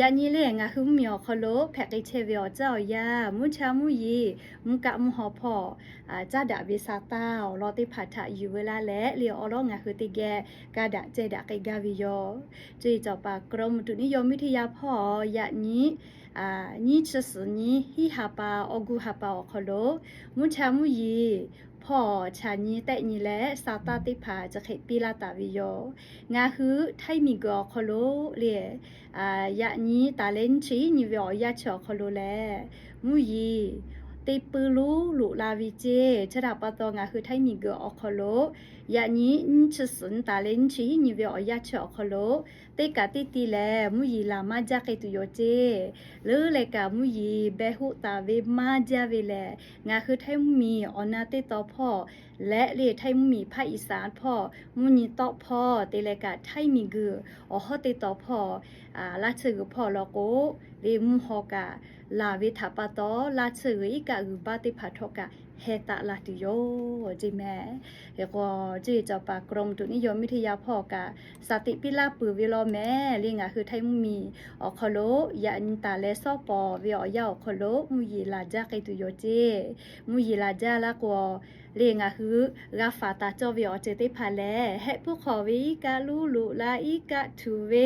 Yaꞈ nyi le ngaˬ hui mvuhˇmiˬ awˬ hk'aw lo hpehꞈ k'ai chehˇ ve awˬ caˉ awˬ yanˇ, mvuhˇ cha mvuhˇ yeˬ, mvuhˇ kaˆ mvuhˇ haw hpawˇ caˉ daꞈ ve sa taˇ awˬ lawn teˇ hpaˍ htaꞈ yuˬ veu laˇ leh le awˬ lawn ngaˬ hui teˇ geh ka daꞈ ceh daꞈ k'ai gaˇ ve yoˬ. Cuˇ yiˍ cawˬ paˍ กรมอุตุนิยมวิทยา hpawˇ yaꞈ nyi nyiˇ chi suhˍ nyi hiˉ ha pa awˬ gu ha pa awˬ hk'aw lo mvuhˇ cha mvuhˇ yeˬ hpawˇ chaꞈ nyi tehˆ nyi leh sa taˇ teˇ hpaˍ chi hk'e piˇ laˇ taˍ ve yoˬ. Ngaˬ hui htaiˇ miˬguiˬ awˬ hk'aw lo le yaꞈ nyi taˍ leh nyiˇ chi hiˉ nyi ve awˬ yanˇ chi awˬ hk'aw lo lehˬ, mvuhˇ yeˬ teˇ puiˉ lonˉ loꞈ la ve ceˇ. Chi htaꞈ pa taw ngaˬ hui htaiˇ miˬguiˬ awˬ hk'aw lo yaꞈ nyi nyiˇ chi suhˍ nyi taˍ leh nyiˇ chi hiˉ nyi ve awˬ yanˇ chi awˬ hk'aw lo teˇ kaꞈ teˇ ti lehˬ mvuhˇ yeˬ laˬ maˇ jaˇ k'ai tuˬ yoˬ ceˇ. Leuˉ leh kaꞈ mvuhˇ yeˬ beh hoˆ taˍ ve maˇ jaˇ ve lehˬ, ngaˬ hui htaiˇ mvuhˇmiˬ awˬ na teˇ taw hpawˇ leh le htaiˇ mvuhˇmiˬ ภาคอีสาน hpawˇ, mvuhˇ nyi tawˆ hpawˇ te leh kaꞈ htaiˇ miˬguiˬ awˬ hawˉ teˇ taw hpawˇ laˇ tsuhˇ g'uiˬ hpawˇ law k'o, le mvuhˇ haw kaꞈ laˬ ve htaꞈ pa taw laˇ tsuhˇ g'uiˬ iˉ kaˆ g'uiˬ baˆ teˇ hpaˍ htawˇ kaꞈ heh taˆ la tuˬ yoˬ ceˇ mehˍ. Hk'e k'o, cuˇ yiˍ cawˬ paˍ กรมอุตุนิยมวิทยา hpawˇ kaꞈ shaˍ tiꞈ piˇ laˇ peuˬ ve law mehˍ le ngaˬ hui htaiˇ mvuhˇmiˬ awˬ hk'aw lo yaꞈ nyi taˍ leh sawˉ pawˍ ve awˬ yanˇ awˬ hk'aw lo mvuhˇ yeˬ laˬ jaˇ k'ai tuˬ yoˬ ceˇ. Mvuhˇ yeˬ laˬ jaˇ laˇ k'o, le ngaˬ hui g'a faˍ taˍ cawˇ ve awˬ ceuˬ teˇ hpaˍ lehˬ, hehˆ puiˉ hk'awꞈ ve iˉ kaˆ luˉ loꞈ la, iˉ kaˆ htuꞈ ve,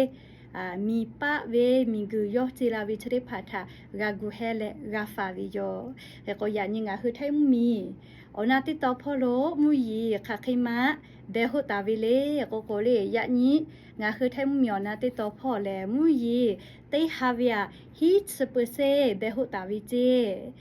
miˬ paˆ ve, miˬguiˬ yawˇ ce la ve chi teˇ hpaˍ htaꞈ g'a gu hehˇ leh g'a faˍ ve yoˬ. Hk'e k'o, yaꞈ nyi ngaˬ hui htaiˇ mvuhˇmiˬ awˬ na teˇ taw hpawˇ lo mvuhˇ yeˬ hk'aˬ hk'e ma beh hoˆ taˍ ve le k'o k'o le, yaꞈ nyi ngaˬ hui htaiˇ mvuhˇmiˬ awˬ na teˇ taw hpawˇ lehˬ, mvuhˇ yeˬ teˇ ha ve aꞈ hiˉ chi เปอร์เซ็นต์ beh hoˆ taˍ ve ceˇ.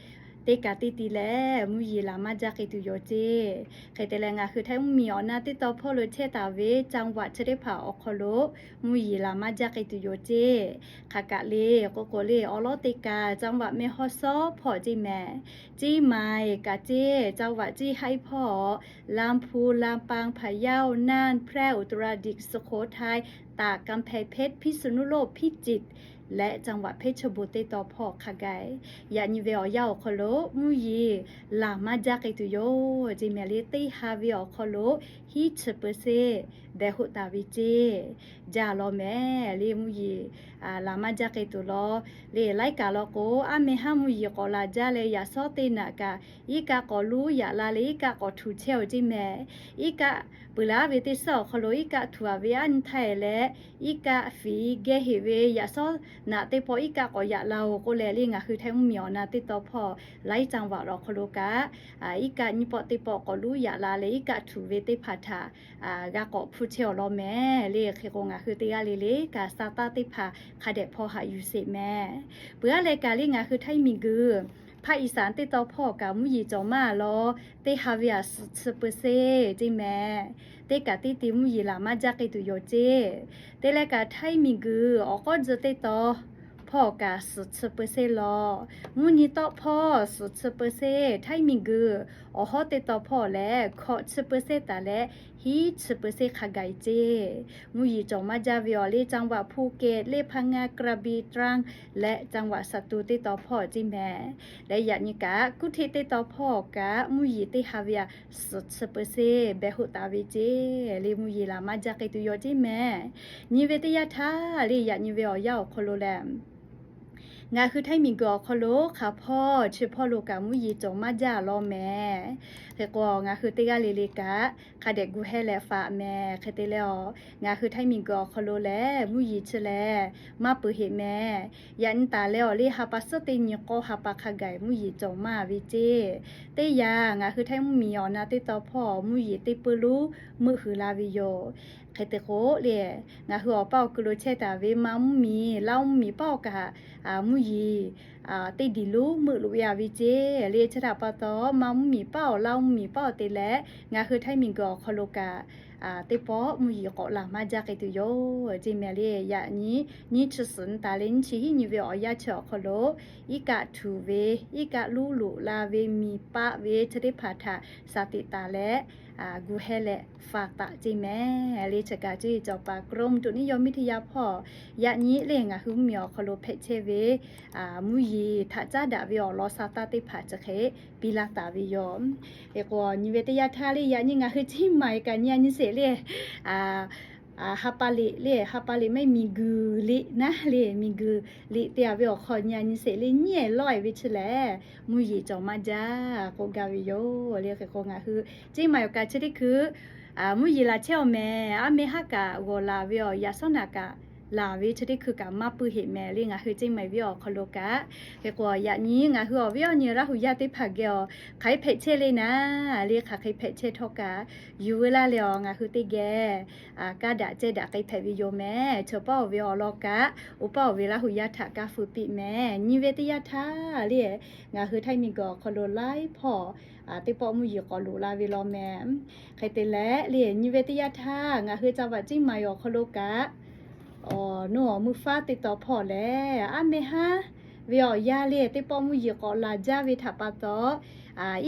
Teˇ kaꞈ teˇ ti lehˬ mvuhˇ yeˬ laˬ maˇ jaˇ k'ai tuˬ yoˬ ceˇ. Hk'e te leh ngaˬ hui htaiˇ mvuhˇmiˬ awˬ na teˇ taw hpawˇ lo chehˇ taˍ ve จังหวัด chi teˇ hpaˍ awˬ hk'aw lo mvuhˇ yeˬ laˬ maˇ jaˇ k'ai tuˬ yoˬ ceˇ. Hk'aˬ kaꞈ le k'o k'o le awˬ lawn teˇ kaꞈ จังหวัดแม่ฮ่องสอน hpawˇ ceˇ mehˍ, เชียงใหม่ kaꞈ ceˇ, จังหวัดเชียงราย hpawˇ, ลำพูน ลำปาง พะเยา น่าน แพร่ อุตรดิตถ์ สุโขทัย ตาก กำแพงเพชร พิษณุโลก พิจิตร leh จังหวัดเพชรบูรณ์ teˇ taw hpawˇ hk'a gaˬ, yaꞈ nyi ve awˬ yanˇ awˬ hk'aw lo mvuhˇ yeˬ laˬ maˇ jaˇ k'ai tuˬ yoˬ ceˇ mehˍ le. Teˇ ha ve awˬ hk'aw lo hiˉ chi เปอร์เซ็นต์ beh hoˆ taˍ ve ceˇ. Jaˇ law mehˍ le mvuhˇ yeˬ laˬ maˇ jaˇ k'ai tuˬ law. Le laiˉ kaꞈ law k'o, aˉ meh haˉ mvuhˇ yeˬ k'awꞈ laˬ jaˇ leh yaꞈ shawˉ teˇ naꞈ kaꞈ iˉ kaˆ k'awꞈ luˉ yaꞈ la leh iˉ kaˆ k'awꞈ htuꞈ chehˇ oˬ ceˇ mehˍ. Iˉ kaˆ peuˬ laˉ ve teˇ shawˉ awˬ hk'aw lo iˉ kaˆ htuꞈ a ve aˉ nyi htaˇ leh, iˉ kaˆ fiˍ geh heꞈ ve yaꞈ shawˉ naꞈ teˇ pawˆ iˉ kaˆ k'awꞈ yaꞈ la oˬ k'oˆ leh le ngaˬ hui htaiˇ mvuhˇmiˬ awˬ na teˇ taw hpawˇ laiˉ จังหวัด awˬ hk'aw lo kaꞈ iˉ kaˆ nyiˇ pawˆ teˇ pawˆ k'awꞈ luˉ yaꞈ la leh iˉ kaˆ htuꞈ ve teˇ hpaˍ htaꞈ g'a k'awꞈ hpuˇ chehˇ awˬ lawn mehˍ le. Hk'e k'o ngaˬ hui teˇ g'aˇ le le kaꞈ sa taˇ teˇ hpaˍ hk'a dehꞈ hpaw haꞈ yuˬ sheˍ mehˍ. Peuˬ aˉ leh kaꞈ le ngaˬ hui htaiˇ miˬguiˬ ภาคอีสาน teˇ taw hpawˇ kaꞈ mvuhˇ yeˬ cawˬ maˇ law. Teˇ ha ve aꞈ suhˍ chi เปอร์เซ็นต์ ceˇ mehˍ. Teˇ kaꞈ teˇ ti mvuhˇ yeˬ laˬ maˇ jaˇ k'ai tuˬ yoˬ ceˇ. Te leh kaꞈ htaiˇ miˬguiˬ awˬ k'awˉ tzuh teˇ taw hpawˇ kaꞈ suhˍ chi เปอร์เซ็นต์ law. Mvuhˇ nyi tawˆ hpawˇ suhˍ chi เปอร์เซ็นต์, htaiˇ miˬguiˬ awˬ hawˉ teˇ taw hpawˇ lehˬ hkawꞈ chi เปอร์เซ็นต์ taˍ leh hiˉ chi เปอร์เซ็นต์ hk'a gaˬ ceˇ. Mvuhˇ yeˬ cawˬ maˇ jaˇ ve awˬ le จังหวัดภูเก็ต le พังงา กระบี่ ตรัง leh จังหวัดสตูล teˇ taw hpawˇ ceˇ mehˍ. Leh yaꞈ nyi kaꞈ กรุงเทพ teˇ taw hpawˇ kaꞈ mvuhˇ yeˬ teˇ ha ve aꞈ suhˍ chi เปอร์เซ็นต์ beh hoˆ taˍ ve ceˇ. Le mvuhˇ yeˬ laˬ maˇ jaˇ k'ai tuˬ yoˬ ceˇ mehˍ. Nyi ve teˇ yanˇ htaˇ le yaꞈ nyi ve awˬ yanˇ awˬ hk'aw lo lehˬ, ngaˬ hui htaiˇ miˬguiˬ awˬ hk'aw lo hk'aˬ hpawˇ chi hpawˇ lo kaꞈ mvuhˇ yeˬ cawˬ maˇ jaˇ law mehˍ. Hk'e k'o ngaˬ hui teˇ g'aˇ le le kaꞈ hk'a dehꞈ gu hehˇ leh faꞈ mehˍ. Hk'e te leh a, ngaˬ hui htaiˇ miˬguiˬ awˬ hk'aw lo lehˬ mvuhˇ yeˬ chi lehˬ maˇ peuˬ heꞈ mehˍ. Yaꞈ nyi taˍ leh awˬ le ha pa suhˉ teˇ nyi k'awˇ ha pa hk'a gaˬ mvuhˇ yeˬ cawˬ maˇ ve ceˇ. Teˇ yanˇ ngaˬ hui htaiˇ mvuhˇmiˬ awˬ na teˇ taw hpawˇ mvuhˇ yeˬ teˇ puiˉ lonˉ meuˆ huiˍ la ve yoˬ. Hk'e te k'o le, ngaˬ hui awˬ paˇ awˬ kuiˬ lo chehˇ taˍ ve Manˇ mvuhˇmiˬ, Laˇ mvuhˇmiˬ paˆ awˬ kaꞈ mvuhˇ yeˬ teˇ diˬ lonˉ meuˆ loꞈ ve a ve ceˇ. Le chi htaꞈ pa taw Manˇ mvuhˇmiˬ paˆ awˬ, Laˇ mvuhˇmiˬ paˆ awˬ te leh ngaˬ hui htaiˇ miˬguiˬ awˬ hk'aw lo kaꞈ teˇ pawˆ mvuhˇ yeˬ k'awꞈ laˬ maˇ jaˇ k'ai tuˬ yoˬ ceˇ mehˍ le. Yaꞈ nyi nyiˇ chi suhˍ nyi taˍ leh nyiˇ chi hiˉ nyi ve awˬ yanˇ chi awˬ hk'aw lo iˉ kaˆ htuꞈ ve, iˉ kaˆ lonˉ loꞈ la ve, miˬ paˆ ve chi teˇ hpaˍ htaꞈ shaˍ tiꞈ taˍ leh gu hehˇ leh faꞈ taˍ ceˇ mehˍ. Le chi kaꞈ cuˇ yiˍ cawˬ paˍ กรมอุตุนิยมวิทยา hpawˇ yaꞈ nyi le ngaˬ hui mvuhˇmiˬ awˬ hk'aw lo hpehꞈ chehˇ ve mvuhˇ yeˬ htaꞈ caˉ daꞈ ve awˬ lawn sa taˇ teˇ hpaˍ chi hk'e piˇ laˇ taˍ ve yoˬ. Hk'e k'o nyi ve teˇ yanˇ htaˇ le yaꞈ nyi ngaˬ hui เชียงใหม่ kaꞈ nyi a nyi sheˍ le ha pa liꞈ le, ha pa liꞈ mehˆ miˬguiˬ liꞈ naˉ le, miˬguiˬ liꞈ te-a ve awˬ hk'aw nyi-a nyi sheˍ le, nyiˉ-ehˍ lawˉ-ehˍ ve chi lehˬ, mvuhˇ yeˬ cawˬ maˇ jaˇ k'oˆ gaˇ ve yoˬ le. Hk'e k'o ngaˬ hui Ceˇ maˬ awˬ kaꞈ chi teˇ hkui mvuhˇ yeˬ laˬ chehˇ-aw mehˍ. Aˉ mehˇ haˉ kaꞈ g'awˬ laˬ ve awˬ yaꞈ shawˉ naꞈ kaꞈ laˬ ve chi teˇ hkui kaꞈ maˇ puiˇ heꞈ mehˍ le. Ngaˬ hui Ceˇ maˬ ve awˬ hk'aw lo kaꞈ, hk'e k'o yaꞈ nyi ngaˬ hui awˬ viˉ awˬ nyi Laˇ hu yaˇ teˇ hpaˍ geh awˬ hk'aˬ hk'e hpehꞈ chehˇ le naˉ le, hk'aˬ hk'e hpehꞈ chehˇ htawˇ kaꞈ yuˬ veu laˇ leh awˬ ngaˬ hui teˇ geh kaˇ daꞈ cehˇ daꞈ k'ai hpehꞈ ve yoˬ mehˍ. Chaw paˉ-oˬ ve awˬ lawn kaꞈ, oˇ paˉ-oˬ ve Laˇ hu yaˇ htaꞈ kaˇ feu piˇ mehˍ. Nyi ve teˇ yanˇ htaˇ le, ngaˬ hui Htaiˇ miˬguiˬ awˬ hk'aw lo laiˉ hpawˇ teˇ pawˆ mvuhˇ yeˬ k'awꞈ loꞈ la ve law mehˍ. Hk'e te leh le, nyi ve teˇ yanˇ htaˇ ngaˬ hui จังหวัด Ceˇ maˬ awˬ hk'aw lo kaꞈ, awˬ, nawˬ awˬ mvuhˇ faˉ teˇ taw hpawˇ lehˬ, aˉ mehˇ haˉ ve awˬ yaˇ le teˇ pawˆ mvuhˇ yeˬ k'awꞈ laˬ jaˇ ve htaꞈ pa taw,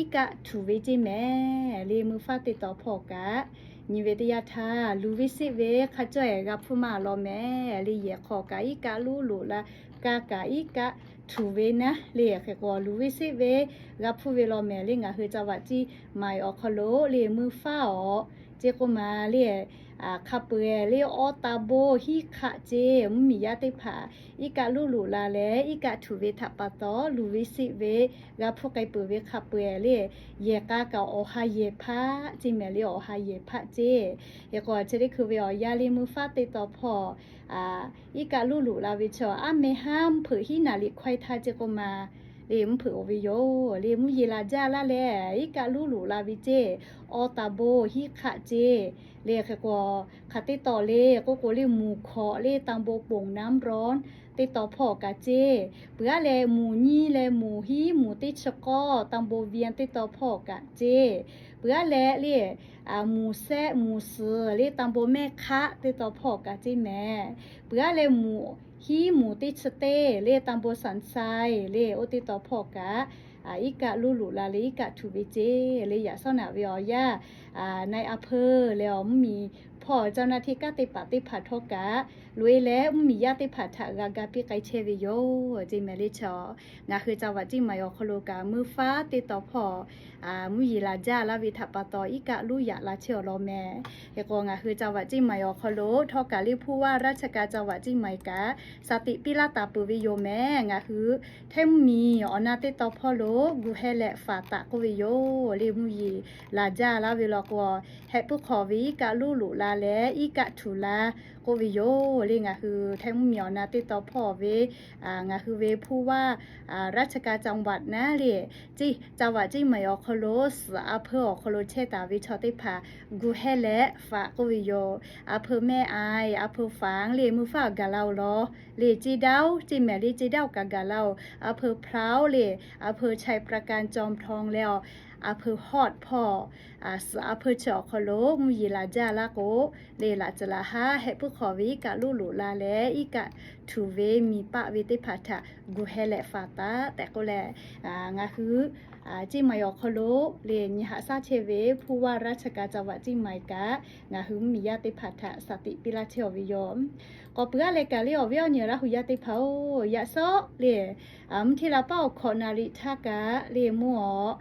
iˉ kaˆ htuꞈ ve ceˇ mehˍ le. Mvuhˇ faˉ teˇ taw hpawˇ kaꞈ nyi ve teˇ yanˇ htaˇ luˬ ve sheˆ ve hk'a cawˇ-ehˍ g'a hpfuhˇ maˇ law mehˍ le. Yehˬ hk'aw kaꞈ iˉ kaˆ luˉ loꞈ la, ka kaꞈ iˉ kaˆ htuꞈ ve naˉ le. Hk'e k'o luˬ ve sheˆ ve g'a hpfuhˇ ve law mehˍ le. Ngaˬ hui จังหวัด Ceˇ maˬ awˬ hk'aw lo le mvuhˇ faˉ awˬ ceˇ k'oˆ ma le, hk'a peu-eˬ le awˇ ta bon hiˉ hk'aˆ ceˇ mvuhˇ miˬ yaˇ teˇ hpaˍ iˉ kaˆ luˉ loꞈ la leh iˉ kaˆ htuꞈ ve htaꞈ pa taw luˬ ve sheˆ ve g'a hpfuhˇ k'ai peuˬ ve hk'a peu-eˬ le. Yehˬ k'a kaꞈ awˬ ha yehˬ hpaˆ ceˇ mehˍ le, awˬ ha yehˬ hpaˆ ceˇ. Hk'e k'o chi teˇ hkui ve awˬ yaˇ le mvuhˇ faˉ teˇ taw hpawˇ iˉ kaˆ luˉ loꞈ la ve chaw aˉ mehˇ haˉ mvuhˇ hpeuꞈ hiˉ naˍ liꞈ hkawehˇ htaˇ ceˇ k'oˆ ma le mvuhˇ hpeuꞈ-oˬ ve yoˬ le. Mvuhˇ yeˬ laˬ jaˇ laˇ leh iˉ kaˆ luˉ loꞈ la ve ceˇ, awˇ ta bon hiˉ hk'aˆ ceˇ le. Hk'e k'o hk'aˬ teˇ taw le k'oˆ k'o le, muˬ hkawꞈ le ตำบลโป่งน้ำร้อน teˇ taw hpawˇ kaꞈ ceˇ. Peuˬ aˉ leh muˬ nyiˇ leh muˬ hiˉ muˬ teˇ chi k'awˇ ตำบลเวียง teˇ taw hpawˇ kaꞈ ceˇ. Peuˬ aˉ leh le muˬ sehˆ muˬ suhˍ le ตำบลแม่คะ teˇ taw hpawˇ kaꞈ ceˇ mehˍ. Peuˬ aˉ leh muˬ hiˉ muˬ teˇ chi teˇ le ตำบลสันทราย le oˇ teˇ taw hpawˇ kaꞈ iˉ kaˆ luˉ loꞈ la leh iˉ kaˆ htuꞈ ve ceˇ le. Yaꞈ shawˉ naꞈ ve awˬ yaˇ นายอำเภอ leh awˬ mvuhˇ miˬ hpawˇ เจ้าหน้าที่ kaˉ teˇ hpaˍ teˇ hpaˍ htawˇ kaꞈ loꞈ-e leh mvuhˇ miˬ yaˇ teˇ hpaˍ htaꞈ g'a ga piˇ k'ai chehˇ ve yoˬ ceˇ mehˍ le. Chaw ngaˬ hui จังหวัด Ceˇ maˬ awˬ hk'aw lo kaꞈ mvuhˇ faˉ teˇ taw hpawˇ mvuhˇ yeˬ laˬ jaˇ laˇ ve htaꞈ pa taw iˉ kaˆ luˉ yaꞈ la chehˇ-aw law mehˍ. Hk'e k'o ngaˬ hui จังหวัด Ceˇ maˬ awˬ hk'aw lo htawˇ kaꞈ le ผู้ว่าราชการจังหวัดเชียงใหม่ kaꞈ สติ piˇ laˇ taˍ peuˬ ve yoˬ mehˍ. Ngaˬ hui Htaiˇ mvuhˇ miˬ awˬ na teˇ taw hpawˇ lo กรุงเทพ leh faˍ taˍ k'oˆ ve yoˬ le. Mvuhˇ yeˬ laˬ jaˇ laˇ ve law k'o hehꞈ puiˉ hk'awꞈ ve iˉ kaˆ luˉ loꞈ la leh iˉ kaˆ htuꞈ la k'oˆ ve yoˬ le. Ngaˬ hui Htaiˇ mvuhˇ miˬ awˬ na teˇ taw hpawˇ ve ngaˬ hui ve ผู้ว่าราชการจังหวัด naˉ le, Ceˇ, จังหวัด Ceˇ maˬ awˬ hk'aw lo suhˍ อำเภอ awˬ hk'aw lo chehˇ taˍ ve chaw teˇ hpaˍ กรุงเทพ leh faˍ k'oˆ ve yoˬ. อำเภอแม่อาย อำเภอฝาง le mvuhˇ faˉ awˬ gaˬ la-oˬ law le. Ceˇ daoˇ ceˇ mehˍ le, Ceˇ daoˇ kaꞈ gaˬ la-oˬ. อำเภอพร้าว le, อำเภอไชยปราการ จอมทอง leh อำเภอฮอด hpawˇ suhˍ อำเภอ chi awˬ hk'aw lo mvuhˇ yeˬ laˬ jaˇ laˇ k'o le, laꞈ tcuh laꞈ haˉ hehꞈ puiˉ hk'awꞈ ve iˉ kaˆ luˉ loꞈ la leh iˉ kaˆ htuꞈ ve miˬ paˆ ve teˇ hpaˍ htaꞈ กรุงเทพ leh faˍ taˍ tehꞈ k'oˆ leh, ngaˬ hui Ceˇ maˬ awˬ hk'aw lo le nyi haꞈ shaˉ chehˇ ve ผู้ว่าราชการจังหวัดเชียงใหม่ kaꞈ ngaˬ hui mvuhˇ miˬ yaˇ teˇ hpaˍ htaꞈ สติ piˇ laˇ chehˇ-aw ve yoˬ. K'awꞈ peuˬ aˉ leh kaꞈ le awˬ viˉ awˬ nyi Laˇ hu yaˇ teˇ hpaˍ-oˬ, yaꞈ shawˉ le mvuhˇ hteˇ la paˉ awˬ hkawꞈ naˍ riˍ htaˇ kaꞈ le mvuhˇ awˬ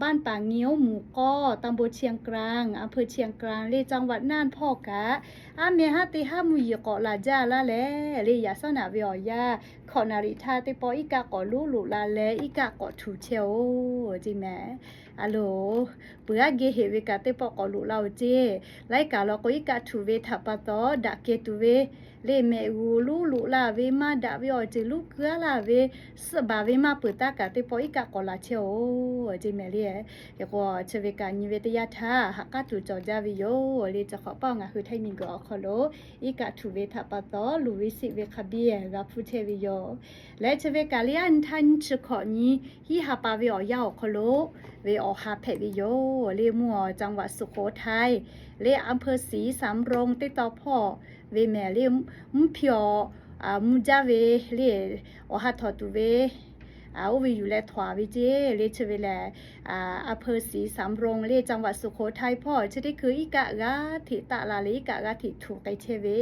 บ้านป่างิ้ว หมู่เก้า ตำบลเชียงกลาง อำเภอเชียงกลาง le จังหวัดน่าน hpawˇ kaꞈ aˉ meh haˉ teˇ haˉ mvuhˇ yeˬ k'awꞈ laˬ jaˇ laˇ leh le, yaꞈ shawˉ naꞈ ve awˬ yaˇ hkawꞈ naˍ riˍ htaˇ teˇ pawˆ iˉ kaˆ k'awꞈ luˉ loꞈ la leh iˉ kaˆ k'awꞈ htuꞈ chehˇ-oˬ ceˇ mehˍ. A loˬ, peuˬ aˉ geh heꞈ ve kaꞈ teˇ pawˆ k'awꞈ loꞈ laˇ-oˬ ceˇ. Laiˉ kaꞈ law k'o iˉ kaˆ htuꞈ ve htaꞈ pa taw daꞈ kehˬ tuˬ ve le mehꞈ g'uˬ luˉ loꞈ la ve maˇ daꞈ ve awˬ ceuˬ luˉ keu-a laˇ ve, suhˆ baˬ ve maˇ peuˬ taˉ kaꞈ teˇ pawˆ iˉ kaˆ k'awꞈ laˬ chehˇ-oˬ ceˇ mehˍ le. Hk'e k'o chi ve kaꞈ nyi ve teˇ yanˇ htaˇ ha k'aˉ tuˬ cawˬ jaˇ ve yoˬ le. Chi hk'awꞈ paˆ ngaˬ hui Htaiˇ miˬguiˬ awˬ hk'aw lo iˉ kaˆ htuꞈ ve htaꞈ pa taw luˬ ve sheˆ ve hk'a biˇ g'a hpuˇ chehˇ ve yoˬ. Leh chi ve kaꞈ le aˉ nyi htaˇ nyiˇ chi hkawꞈ nyi hiˉ ha pa ve awˬ yanˇ awˬ hk'aw lo ve awˬ ha hpehꞈ ve yoˬ le. Mvuhˇ awˬ จังหวัดสุโขทัย le อำเภอศรีสำโรง teˇ taw hpawˇ ve mehˍ le, mvuhˇ hpi awˬ mvuh jaˇ ve le, awˬ ha htawnˍ tuˬ ve oˇ ve yuˬ leh htawnˍ ve ceˇ le. Chi ve lehˬ อำเภอศรีสำโรง le จังหวัดสุโขทัย hpawˇ chi teˇ hkui iˉ kaˆ g'aˇ hteꞈ taˆ la leh iˉ kaˆ g'aˇ hteꞈ htuꞈ k'ai chehˇ ve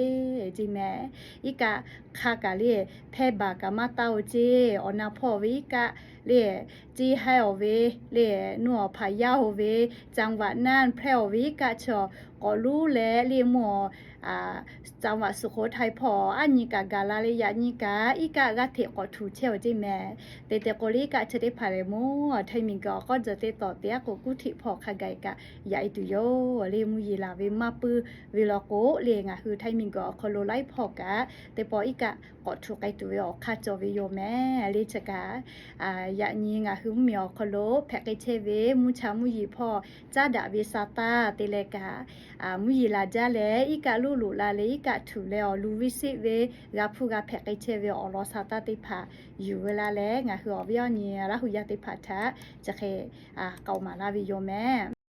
ceˇ mehˍ. Iˉ kaˆ hk'a kaꞈ le hpehˇ baˬ kaꞈ maˇ taˇ-oˬ ceˇ. Awˬ na hpawˇ ve iˉ kaˆ le, ceˇ haiˇ awˬ ve le, nuˇ awˬ hpaˍ yaˇ-oˬ ve, จังหวัดน่าน hpehˇ awˬ ve iˉ kaˆ chaw k'awꞈ lonˉ leh le mvuhˇ aˬ, จังหวัดสุโขทัย hpawˇ aˉ nyi kaꞈ gaˬ la leh yaꞈ nyi kaꞈ iˉ kaˆ g'aˇ hteꞈ k'awꞈ htuꞈ chehˇ-oˬ ceˇ mehˍ. Te te k'o le iˉ kaˆ chi teˇ hpaˍ lehˬ mawˇ Htaiˇ miˬguiˬ awˬ k'awˇ jawˬ teˇ tawˍ te aˉ k'o kuˇ htiꞈ hpawˇ hk'a gaˬ kaꞈ yaꞈ e tuˬ yoˬ le. Mvuhˇ yeˬ laˬ ve maˇ puiˉ ve law k'o le ngaˬ hui Htaiˇ miˬguiˬ awˬ hk'aw lo laiˉ hpawˇ kaꞈ teˇ pawˆ iˉ kaˆ k'awꞈ htuꞈ k'ai tuˬ ve awˬ hk'aˇ cawˬ ve yoˬ mehˍ. Le chi kaꞈ yaꞈ nyi ngaˬ hui mvuhˇmiˬ awˬ hk'aw lo hpehꞈ k'ai chehˇ ve mvuhˇ cha mvuhˇ yeˬ hpawˇ caˉ daꞈ ve sa taˇ te leh kaꞈ mvuhˇ yeˬ laˬ jaˇ leh iˉ kaˆ loˇ loꞈ la leh iˉ kaˆ htuꞈ leh awˬ luˬ viˇ seˆ ve g'a hpuˇ g'a hpehꞈ k'ai chehˇ ve awˬ lawn sa taˇ teˇ hpaˍ yuˬ ve la leh ngaˬ hui awˬ viˉ awˬ nyi Laˇ hu yaˇ teˇ hpaˍ htaꞈ chi hk'e k'aoˍ maˍ laˇ ve yoˬ mehˍ.